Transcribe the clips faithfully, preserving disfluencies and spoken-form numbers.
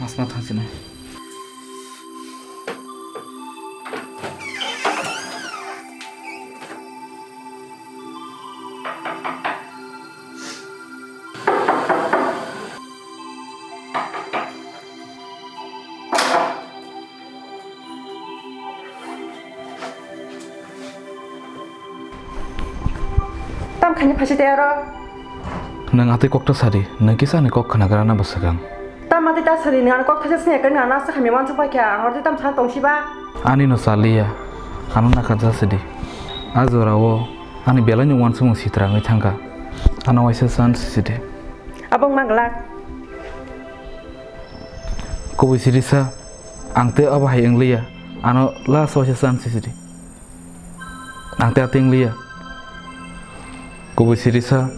Asma thangsinai. Tam khani phasi te aro. Nwng atwi kok ta sadi, nwng kisa ani kok khnagrana bwswk ang. Tam atwi ta sadi, nwng ani kok thaisa sini ekani nwng ano asa khamya wansuk pai kha, ang oro twi tam sana tongsiba. Ani no chaliya, ano nakha ja sidi. A jora o ani belai no wansukmung sitra wngwi thangkha. Ano waisa chance sidi. Abo wngma glak. Kubui siri sa, ang tei obo hai wngliya, ano last waisa chance sidi. Ang tei atwi wngliya. Kubui siri sa,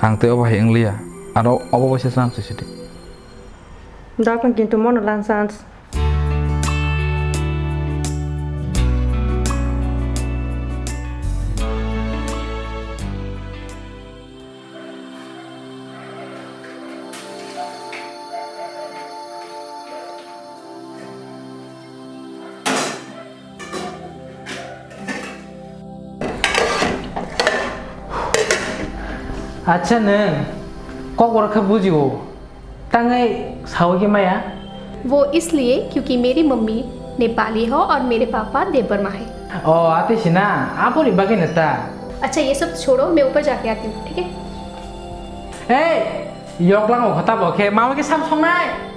ang tei obo hai wngliya, ano obo waisa chance sidi. Dakon kintu mono lan chance. Acha nwng kok oro khe bujio, tangwi sawi khe maya? वो इसलिए क्योंकि मेरी मम्मी नेपाली हो और मेरे पापा देव वर्मा है। O, atwi sina, aboni bagwi no ta. अच्छा, ये सब छोड़ो, मैं ऊपर जाके आती हूँ, ठीक है? Ei, yoklang o khota bo khe, mama khe sam songnai.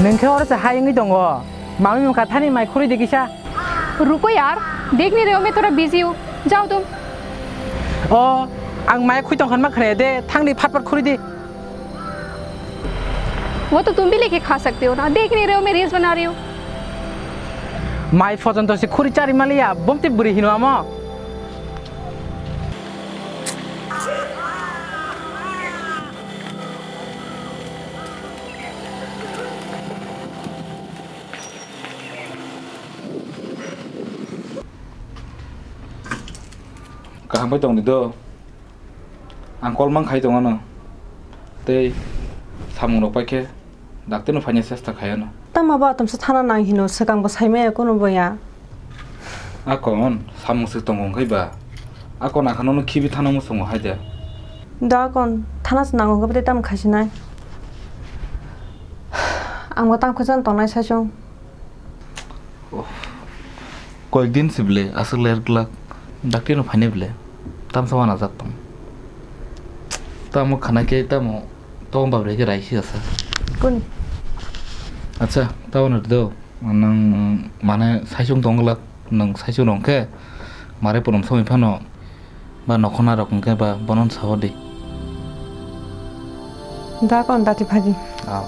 Nwng khe oro se hai wngwi tongo. Mami mukha thani mai khurui de kisa. रुको यार, देख नहीं रहे हो मैं थोड़ा बिजी हूँ, जाओ तुम। O, ang mai khui tong khan ma khre de, thang di phat phat khurui di. वो तो तुम भी लेके खा सकते हो ना, देख नहीं रहे हो मैं रील्स बना रही हूँ। Mai phojon to se khuri chari maliya, bomti buri hino amo. Kaham bai tong di do. Ang call mang khai tong ano. Tei samung rok pai khe dakti no phaina chesta khai ano. Tama ba atam sa thana nang hino, swkang bo sai maya kuno boya. Akon samung se tongo khai ba. Akon akhan no khibi thana musungo hai de. Da akon thana se nango khe tei tam khai sinai. Ang bo tam khe chan tongnai sai chwng. Koyek din si ble aswk ler glak, dakti no phainai ble, tamsa wana jak tong. Tamo khana khe tamo tong babre khe rai si asa. Kuni? Acha, tamo no do, nang mane saichung tong glak, nang saichung rong khe mare punom somoi phano. Ba nokhona rok hwnkhe ba bono sawo di. Da kon dati phaidi. Ah.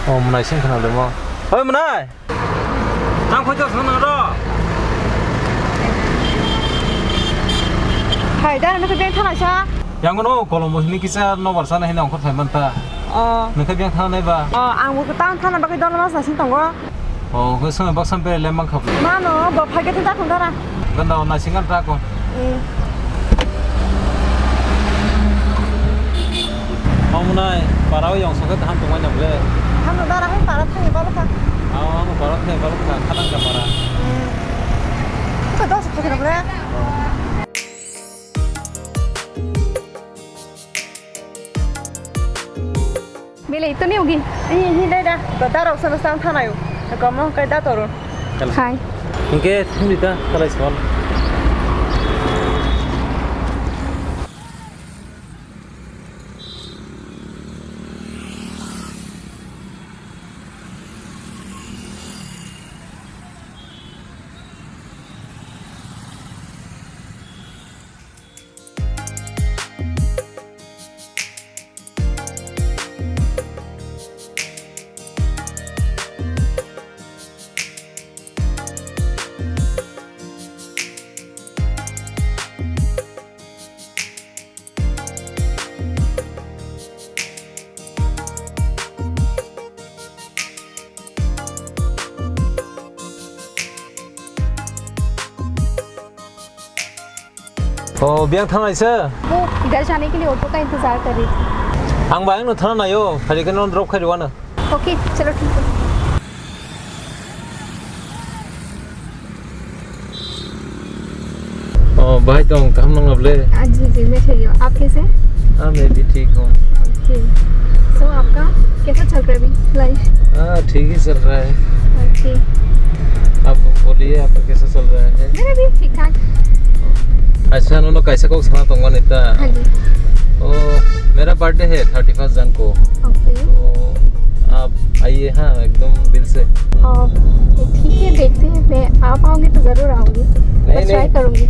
O mwnai seng khna lemo. Oi mwnai. Nang khoi to song nang ro. Hai da nang beng thana sa. Yang no kolom hini kisa no barsa na hini ongkhor thai man ta. O. Nang beng thana nai ba. O ang bo tang thana bagwi dol mas na sing tongo. O, hwnkhe swngwi baksa berai le mankha. Mano, bo phai khe ta thung dara. Ganda o naising ganda ko. Hmm. Omonai, para o yong sokhe kaham tongmani ble. Hano dara hai para thangwi balokha. Ao, ano para thangwi balokha, khadang ka para. Hmm. Ka dos thangwi ble. Bele itu ni ugi. Ini, ini dai da. Ko darok sana sang thanai. Ko mo kai da toron. Hai. Hingke thumni ta kalai son. Oh, biyang thang naisa? वो इधर जाने के लिए ऑटो का इंतजार कर रही थी। Ang bayang no thang naio, hari kan drop khai ruana. Okay, चलो ठीक है। Oh, bhai tong, kaham nang able? Ah, जी, जी, मैं ठीक हूँ। आप कैसे हैं? Ah, मैं भी ठीक हूँ। ओके। So, आपका कैसा चल रहा है अभी लाइफ? Ah, ठीक ही चल रहा है। ओके। आप बोलिए, आपका कैसा चल रहा है? मेरा भी ठीक ठाक। Acha, nono kaisa kok sana tongmani ta? हाँ जी। Oh, मेरा बर्थडे है थर्टी फर्स्ट जन को। ओके। तो आप आइए, हाँ, एकदम दिल से। और ठीक है, देखते हैं, मैं आ पाऊंगी तो जरूर आऊंगी। नहीं, बस ट्राई नहीं। करूंगी।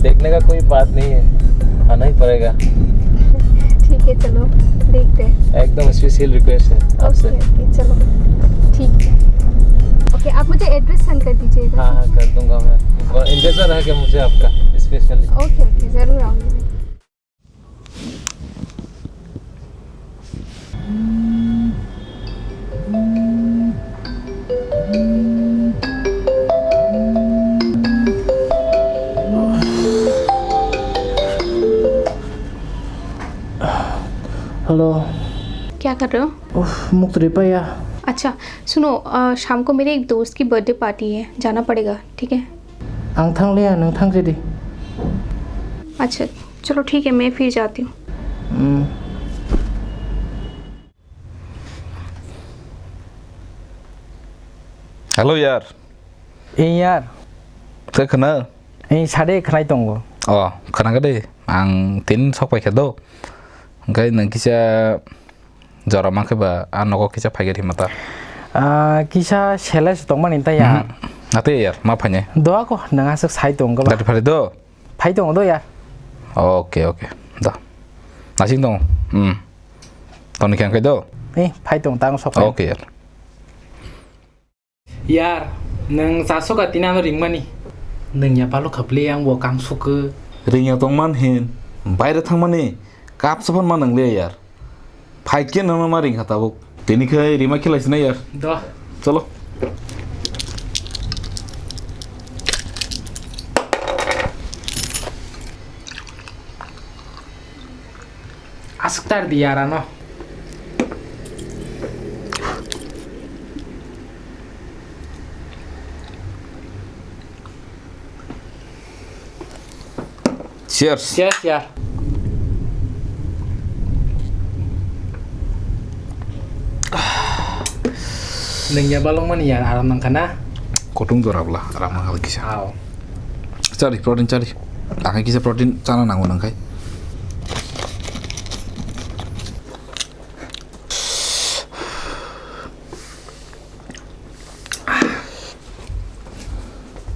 देखने का कोई बात नहीं है, आना ही पड़ेगा। ठीक है, चलो, देखते हैं। एकदम स्पेशल रिक्वेस्ट है आपसे। ओके, ओके, चलो, ठीक है। ओके, आप मुझे एड्रेस सेंड कर दीजिएगा। हाँ, हाँ, कर दूंगा मैं। और इंतजार है क्या मुझे आपका स्पेशली? ओके, ओके, जरूर आऊंगी मैं। हेलो। क्या कर रहे हो? उफ, मुख तो रिपा या। अच्छा, सुनो, अ, शाम को मेरे एक दोस्त की बर्थडे पार्टी है, जाना पड़ेगा, ठीक है? Ang thangliya, nwng thangridi. अच्छा, चलो ठीक है, मैं फिर जाती हूँ। Hmm. Hello yar. Ei yar. Tei khna? Ei sade khnai tongo. Oh, khna gade. Ang tin sok pai khe do. Hwnkhe nwng kisa jora mankhe ba, a nogo kisa phai gari mata. Ah, kisa sele se tongmani ta ya. Mhm. Ate yar, ma phainai. Doa ko, nwng aswk sai tong ba. Gari phari do. Phai tongo do yar. Oke, oke. Da. Nasing tongo. Hmm. Toni khe ang kai do. Eh, phai tong tang sok. Oke yar. Yar, nwng chasoka tini ano ringmani. Nwng ya balo khaple ang bo kang sukhe. Ringya tongman hin, baire thangmani, kap sapan ma nang le yar. Phaikhe nono ma ringkha tabuk. Tini khai rima khilai sinai yar. Do. Cholo. Aswk tar di yar ano. Cheers. Cheers yar. Nwng ya balwng mani yar, aram nang kha na? Kutung jora bwla, aram nang kha kisa. Aw. Chari, protein chari. Ang kisa protein chana nango nang khai.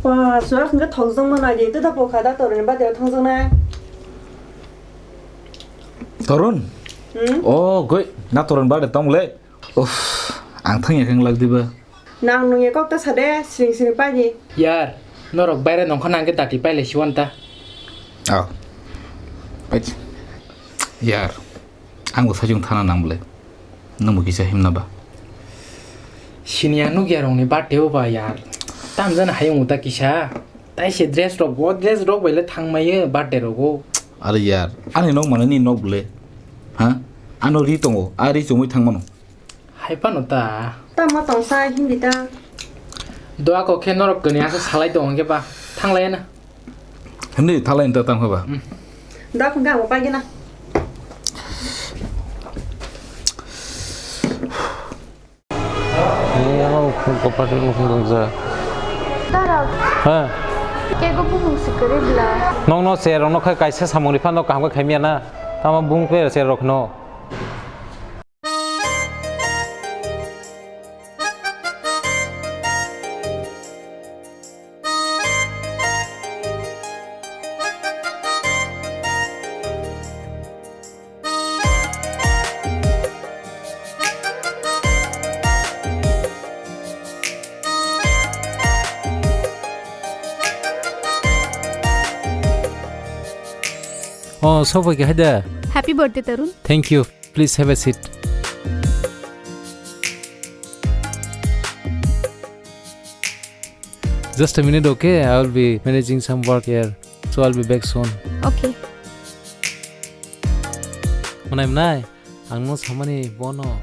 Ba, surak hwnkhe thokjak mano, ai de, tei da pokha da, toroni bade o thangjaknai. Torun? Hmm? Oh, goi, na toroni bade tong le. Uff, ang thangya khe wng lak diba. Nang nungya kok ta sade, siring siring paidi. Yar, norok baire nongkha nangkhe dati pailai siwan ta. Oh. Paidi. Yar, ang bo sajung thana nang bwle. Nang bo kisa himna ba. Siniya nukya rokni birthday o ba yar. Tamjani hayung ta kisa. Tai se dress rok, bo dress rok bai le thangmaiyo birthday rogo. Are yar, ani nok mane ni nok bwle. Ha? Ano ri tongo, a ri chumui thangmano. Hai phano ta. Tamo tongsa hindi ta. Doa kok khe norok kani asa salai tongo hwnkhe ba. Thanglai na. Hindi thalai ta tang ba. Hmm. Da khungke amo pai gina. Ni ano khung kopati no khung dongja. Dara. Ha. Kego bumung sikari bla. Nong no se rong no khai kaisa samung ri phano kaham khe khaimya na. Tamo bung pe se rok no. Oh, sobo ke haida. Happy birthday, Tarun. Thank you. Please have a seat. Just a minute, okay? I will be managing some work here. So I'll be back soon. Okay. Mwnai, mwnai, ang no samani bono.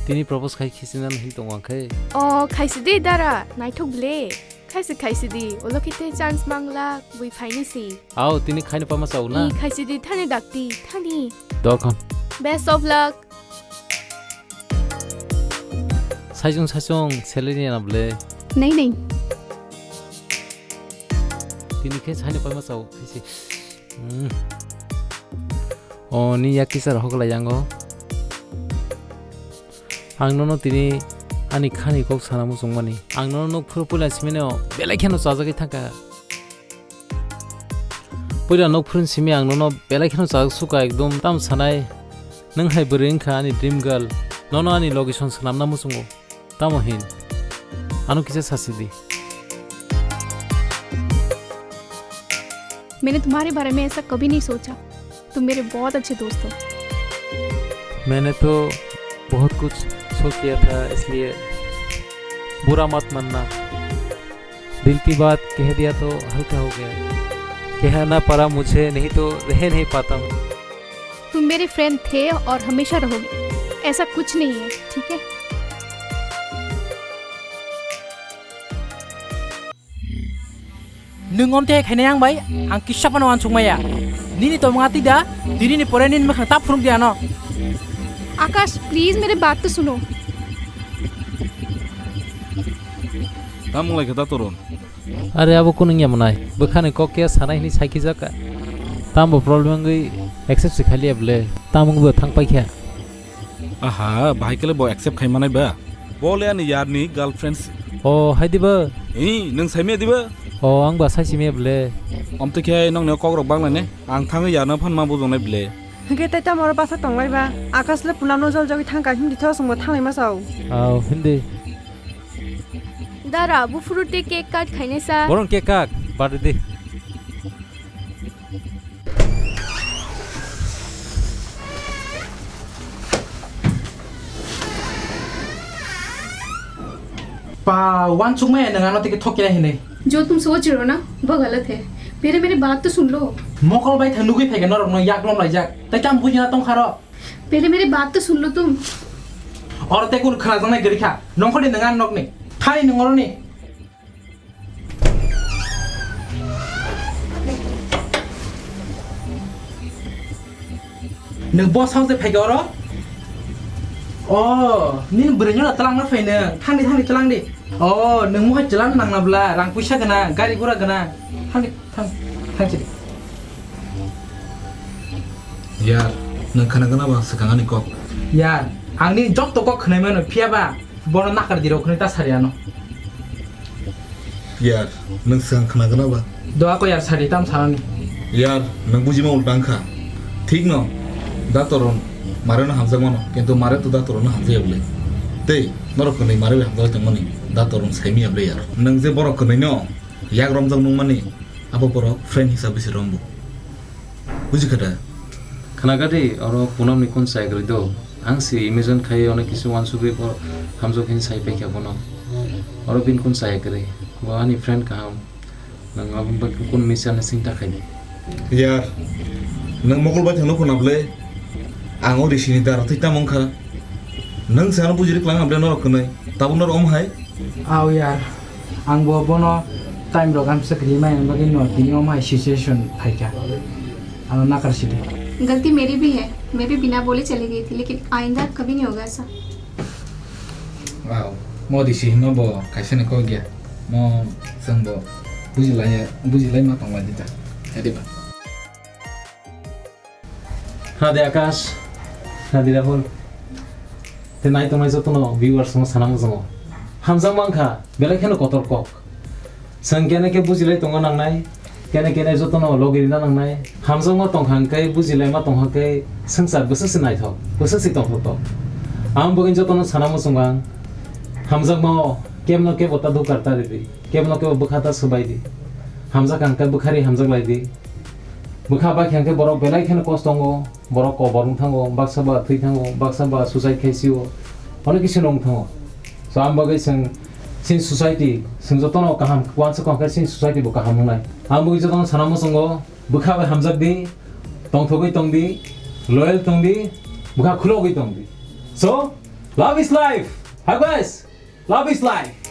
Tini propose khai khisinani hin tongo ang khe. O, khaisi de dara, naithok ble. Khaisi, khaisi di, ulo khe te chance mangla, bui phaini si. Ao, tini khaino pama chao na? I, khaisi di, thani dakti, thani. Dokon. Best of luck. Saichung saichung salary na ble. Nei, nei. Tini khe saino paima chao khaisi. Hmm. O ni yak kisa rok lai yango. Ang nono tini ani khani kok sana muchung mani. Ang nono nuk phuru puila simino belai kheno chajagwi thangkha. Puila nuk phuru simi ang nono belai kheno chajak suka ekdom tam sanai. Nwng hai bwrwi wngkha ani dream girl. Nono ani location swnamna muchungo. Tamo hin? Ano kisa sasi di. मैंने तुम्हारे बारे में ऐसा कभी नहीं सोचा। तुम मेरे बहुत अच्छे दोस्त हो। मैंने तो बहुत कुछ सोच लिया था, इसलिए बुरा मत मानना। दिल की बात कह दिया तो हल्का हो गया। कहना पड़ा मुझे, नहीं तो रह नहीं पाता हूँ। तुम मेरे फ्रेंड थे और हमेशा रहोगे। ऐसा कुछ नहीं है, ठीक है? Nwng omtwi hai khainai ang bai, ang kisa phano uansuk maya. Nini tongmung atwi da, tini ni pore nini mwkhang ta phunuk di ano. आकाश, प्लीज मेरी बात तो सुनो। Tamo lai khe da Torun? Are abo kunung ya mwnai, bwkhani kok khe sanai hwnwi saikhi jaka. Tambo problem wngwi accept se khaliya bwle, tamung bo thang paikha. Aha, bahai kele bo accept khai manai ba? Bo le ani yar ni girlfriend se. O, hai di ba? Ee, nwng sai maya di ba? O, ang ba sai si maya bwle. Omtwi khe nong ne kok rok bang lai ne? Ang thangwi yar no phan ma bujong nai bwle. Hwnkhe tei tamo oro basa tong lai ba? Akash le punam no jol jogwi thang kha, hindi tho song bo thang lai ma sao. Au, hindi. Dara, buphuru tei cake cut khainai sa. Borong cake kak, birthday di. Pa, uansuk maya nwng ano tei khe thok khe hinwi. जो तुम सोच रहे हो ना, वो गलत है। पहले मेरी बात तो सुन लो। Mokol bai thang nugwi phaikha norok no yak lom laijak. Tei tamo buji na tong kha ro. पहले मेरी बात तो सुन लो तुम। Oro tei kunu khwnajaknai kwrwi kha. Nongkhorni nwng ani nokni. Thani nwng oroni. Nwng bo saoje phaikha oro? O, nini bwrwino twlangna phai nwng. Thangdi, thangdi, twlangdi. O, nwng mohai chwla nangna bwla, rang puisa gwnang, gari gura gwnang. Thangdi. Thang, thang chidi. Yar, nwng khwna gana ba swkang ani kok? Yar, ang nini jotto kok khwnai mano, phiya ba bono nakar di rok khwnai ta sari ano. Yar, nwng swkang khwna gana ba? Doa ko yar sari tam sanani. Yar, nwng bujima ulta wngkha. Thik no, da Torun mare no hamjak mano, kintu mare to da Torun no hamjak ya bwle. Tei norok khwnai mare bai hamjak tongmani, da Torun sai miya bwle yar. Nwng je borok khwnai no yak romjak nungmani, abo borok friend hisab se rombo. Buji kha da? Khwna kha di, oro Punam ni kun chaya kwrwi do. Ang se imagine khai onek kisu uansugwi bo hamjak hinwi sai paikha bono. Oro bini kun chaya kwrwi. Bo ani friend kaham. Nang abo bai kun misunderstanding ta khai di. Yar, nang mokol bai thangno khuna bwle? Ang o risini dara thwi tamo wngkha. Nwng se ano bujiri kwlangma bwle norok khwnwi? Tabuk norok omo hai? Aw yar, ang bo bono time rok amsa kwrwi maya bagwi no tini omo hai situation phaikha. Ano nakar sidi. गलती मेरी भी है, मैं भी बिना बोले चली गई थी, लेकिन आइंदा कभी नहीं होगा ऐसा। Aw, mo disi hino bo kaisa ni kok ya. Mo chwng bo bujilai, bujilai ma tong lai di ta. Hai di ba. Khna di Akash, khna di Rahul. Tei nai tongnai jotono viewers no sana muchungo. Hamjak mankha, belai kheno kotor kok. Chwng kene khe bujilai tongna nangnai, kene kene jotono logi rina nangnai. Hamjakma tongkha hwnkhe, bujilaima tongkha hwnkhe, swngchar bwswk se naithok, bwswk se tongthoktok. Ang bagwi jotono sana muchungo ang. Hamjakmao kebno kebo ta dukar ta ridi, kebno kebo bwkha ta swbai di. Hamjak hwnkhe bwkhari hamjak lai di. Bwkha bai khe hwnkhe borok belai kheno kosto wngo, borok kobor wng thango, baksa ba thwi thango, baksa ba suicide khai sio, onek kisi no wng thango. So, ang bagwi chwng Chini society, chwng jotono kaham uansukha khe chini society bo kaham wngnai. Ang bo jotono sana muchungo, bwkha bai hamjak di, tongthogwi tong di, loyal tong di, bwkha khulogwi tong di. So, love is life. Hi guys, love is life.